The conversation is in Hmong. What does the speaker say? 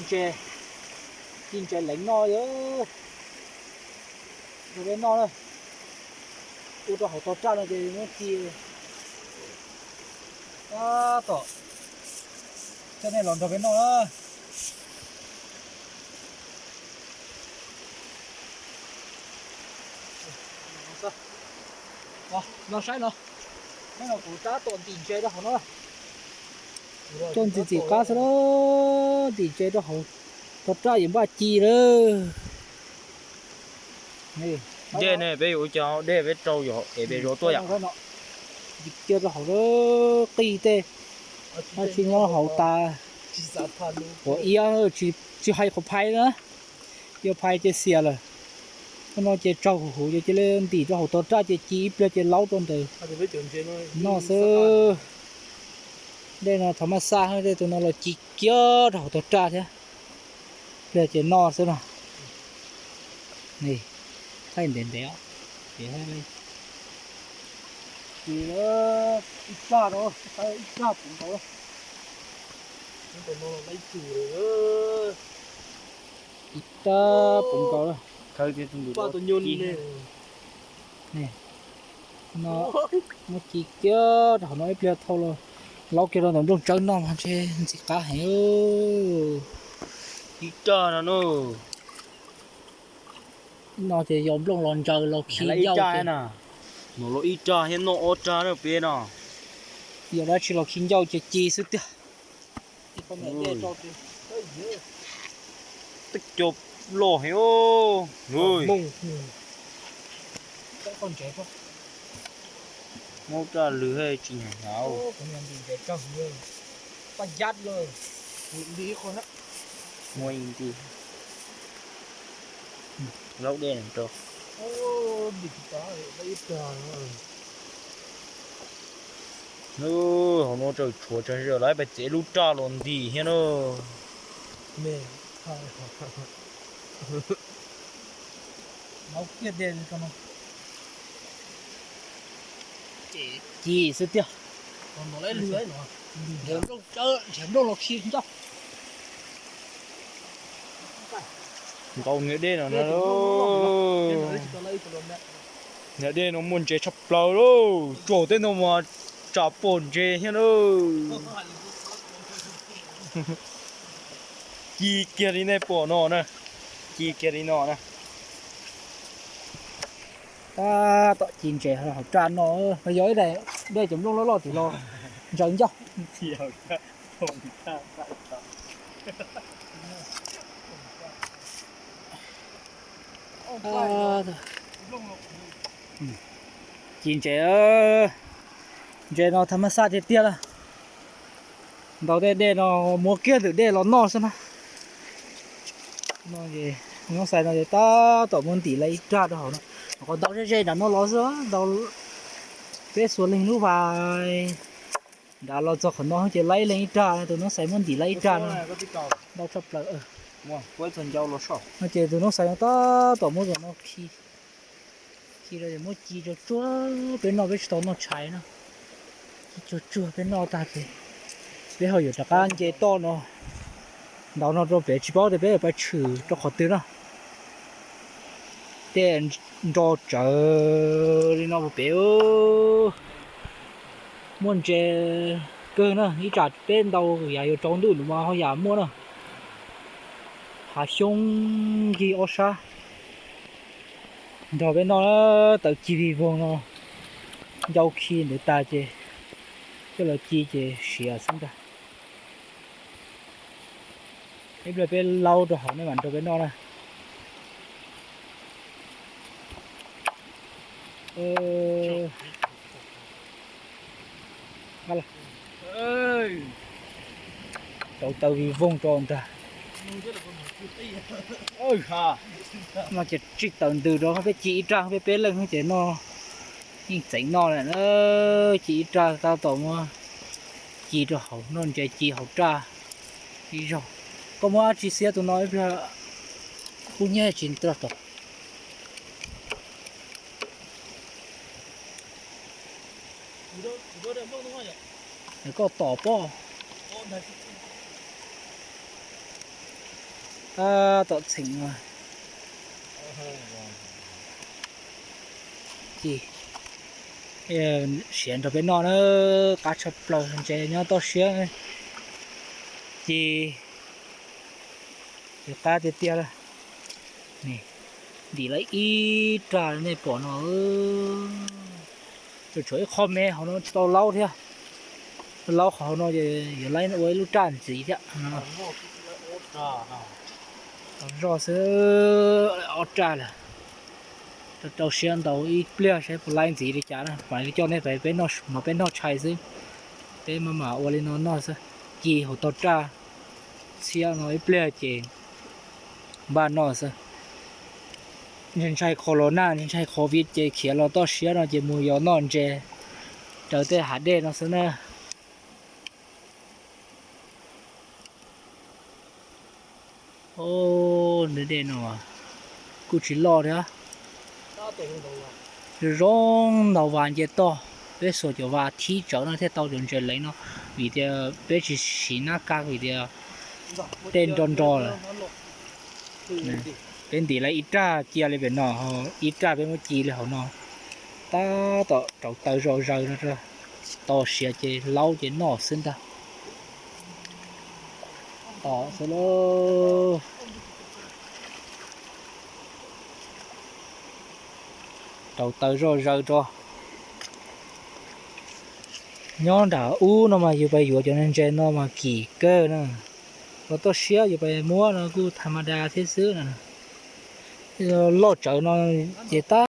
Ntses, ci ntses leev noj, nrog peb noj na. Ua rau hauv tog raj no ces muab ci. Tab tom coj nej los nrog peb noj na. Los saib no, kuv tab tom ntim ntses rau hauv no. Coj ntxim txim qab xwb na, ntim ntses rau hauv tog raj yuav npaj ci lawm. Dej ne peb yuav ua cas dej peb rau yog es peb zov tuaj yom. Ntim kiag rau hauv qij tej, tsis nyob hauv tas. Ua iab, tsis hais qhov phais na, yog phais ces xiam lawm. Qhov no ces tsaug huv huv ces cia li ntim rau hauv tog raj ces ci ib pliag ces laub rau ntawd noj xwb. Dej no thaum maj xaj tej tus no los ci kiag rau hauv tog raj thiab, pliag ces noj xwb no. Thaij ntev ntev, ci ib raj rau, ib raj puv nkaus. Ib raj puv nkaus. No muab ci kiag rau hauv no ib pliag thau los laub kiag rau ntawm nplooj tsawb noj mas ntshe ntxim qab heev. Ib raj no no. No ces yog nplooj los ntsaws los khi ncauj ces. Mus los ib raj thiab noj ob raj na peb no. Yog dab tsi los khi ncauj ces ci xwb tiag. Tej co loj heev. Muab raj lwg tsis nyav nyav. Muab ib nti laub dej rau. Hauv no tseem tshuav tsawg zog lawv pais txiav lub raj los ntim thiab na. Ci xwb tiag. Nrhiav nplooj los khi ncauj. Nkaus niag dej no na. Niag dej no muaj ntses tshaj plaws lauj, tsuag tej no mas tsam pom ntses thiab na. Ci kiag li nej pom no na, ci kiag li no na. Tab tom ci ntses hauv raj no, yog ib daim dej cov nplooj loj loj tim los ntsaws ncauj. Ci ntses, ntses no tha maj xaj tiag tiag lawm. Ntaus tej dej no muab kiag ntawm dej los noj xwb na. Tus noob xais no ces tab tom muab ntim lawm ib raj rau hauv no. Qhov ntau ze ze nram no los xwb, ntau peb xuas leej lub vas nrad los txog qhov no ces lawm ib leeg ib raj, tus noob xais muab ntim lawm ib raj no. Ntau tshaj plaws. No ces tus noob xais no tab tom muab tus no khi, khi rau muab ci tsuag tsuag peb noj, peb tsis tau noj tshais na. Ci tsuag tsuag peb noj tag ces peb ho yuav rov qab nce toj no, ntaus no rau pem tsis paub tias peb yuav pais tshwm rau qhov twg na. Tej nro tsawv li no puag pem. Muaj ntses kawg na, ib tsam peb ntaus yam yuav tsaus ntuj ntawd mas ho yam muaj na. Hav xyoob yig ob sab. Nrog peb noj, tawm ci vig voog no, ncau khi ntawd tas ces coj los ci ces siav xwb ntag. Ib pliag peb laub rau hauv nej mam nrog peb noj na. Rauv taws vig voog rau ntag. No ces tsij tawm ntws rau peb ci ib raj, peb peb leej ces noj yeej txeev noj lawm na. Ci ib raj tab tom muab ci rau hauv, noj ntses ci hauv raj ib zaug. Koj muab dab tsi xiab tus no ib pliag kub hnyiab tsis nrog tom. Koj tom pob. Tom txheem no ci siav nrog peb noj na, qab tshaj plaws ntses nyob toj siab. Ci, ci qab tiag tiag. Ntim lawv ib rag nej pom no, tsuas tshuav ib qho me hauv no tsis tau laub thiab. Laub qhov hauv no yuav laib ua ib lub raj ntxiv thiab. Zoj xwb, ob raj lawm. Rau siab ntau ib pliag saib puas laib ntxiv li cas na, mam li coj nej pem peb, mam peb noj tshais xwb. Peb mam mam ua li no noj xwb. Ci hauv tog raj txhiab no ib pliag ces npaj noj xwb. Ntshai ntshai qhov los nag, ntshai ntshai qhov viv ces khiav los toj siab no ces mus yos noj ntses raws tej hav dej no xwb na. Ntses dej no kuj tsis loj thiab. Zoo ntau vas nce toj, peb xuas cov vas thib tsawv no thiaj tau cov ntses leev no, vim tias peb tsis siv nab kab vim tias tej nro nro lawm. Peb ntim lawv ib raj cia li pem no, ib raj peb muab ci li hauv no. Tab tom rauv taws zoj zaws no, toj siab ces laub ces noj xwb ntag. Tom xwb lauj. Rauv taws zoj zaws rau. Nyob nram ub no mas yus pais yuav cov ntses no mas kim kawg na. Los toj siab yus pais muab no kuj tham ma da thiab xwb na. Loj tsawv no ces tab